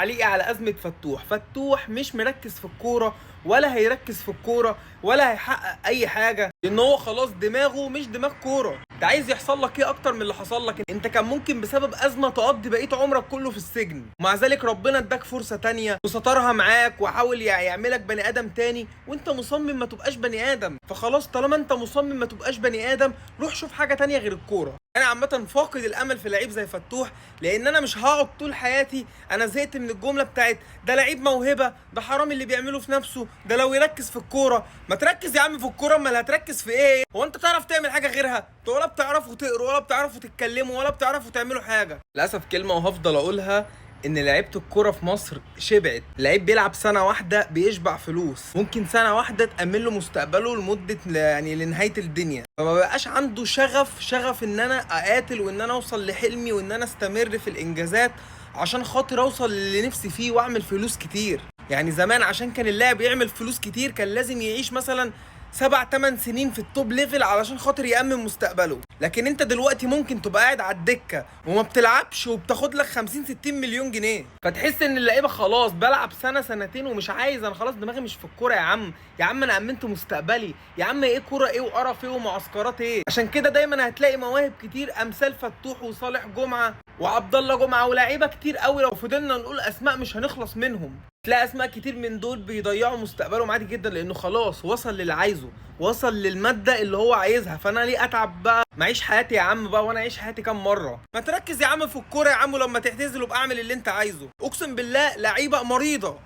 تعليقي على ازمة فتوح. فتوح مش مركز في الكورة ولا هيركز في الكورة ولا هيحقق اي حاجه، لان هو خلاص دماغه مش دماغ كوره. انت عايز يحصل لك ايه اكتر من اللي حصل لك؟ انت كان ممكن بسبب ازمة تقضي بقية عمرك كله في السجن، ومع ذلك ربنا اداك فرصة تانية وسترها معاك وحاول يعملك بني ادم تاني، وانت مصمم ما تبقاش بني ادم. فخلاص طالما انت مصمم ما تبقاش بني ادم، روح شوف حاجة تانية غير الكوره. انا عامة فاقد الامل في لعيب زي فتوح، لان انا مش هقعد طول حياتي. انا زهقت من الجملة بتاعت ده لعيب موهبه، ده حرام اللي بيعمله في نفسه، ده لو يركز في الكوره. ما تركز يا عم في الكوره، امال هتركز في ايه؟ هو انت تعرف تعمل حاجة غيرها؟ انت ولا بتعرفوا تقروا ولا بتعرفوا تتكلموا ولا بتعرفوا تعملوا حاجه. للاسف كلمة وهفضل اقولها، ان لعيبة الكورة في مصر شبعت. لعيب بيلعب سنة واحدة بيشبع فلوس، ممكن سنة واحدة تامن له مستقبله لمدة يعني لنهاية الدنيا. فما بقاش عنده شغف ان انا اقاتل وان انا اوصل لحلمي وان انا استمر في الانجازات عشان خاطر اوصل للي نفسي فيه واعمل فلوس كتير. يعني زمان عشان كان اللاعب يعمل فلوس كتير كان لازم يعيش مثلا 7 8 سنين في ال top level علشان خاطر يأمن مستقبله. لكن انت دلوقتي ممكن تبقى قاعد على الدكة وما بتلعبش وبتاخد لك 50 60 مليون جنيه. فتحس ان اللعيبة خلاص بلعب سنة سنتين ومش عايز، انا خلاص دماغي مش في الكورة يا عم. يا عم انا امنت مستقبلي يا عم، ايه كورة ايه وقرف ايه ومعسكرات ايه؟ عشان كده دايما هتلاقي مواهب كتير امثال فتوح وصالح جمعه وعبد الله جمعه ولاعيبه كتير قوي، لو فضلنا نقول اسماء مش هنخلص منهم. تلاقي اسماء كتير من دول بيضيعوا مستقبلهم عادي جدا، لانه خلاص وصل للي عايزه، وصل للمادة اللي هو عايزها. فانا ليه اتعب بقى؟ معيش حياتي يا عم بقى، وانا اعيش حياتي كام مره؟ ما تركز يا عم في الكورة يا عم، ولما تعتزل وابقى اعمل اللي انت عايزه. اقسم بالله لعيبة مريضه.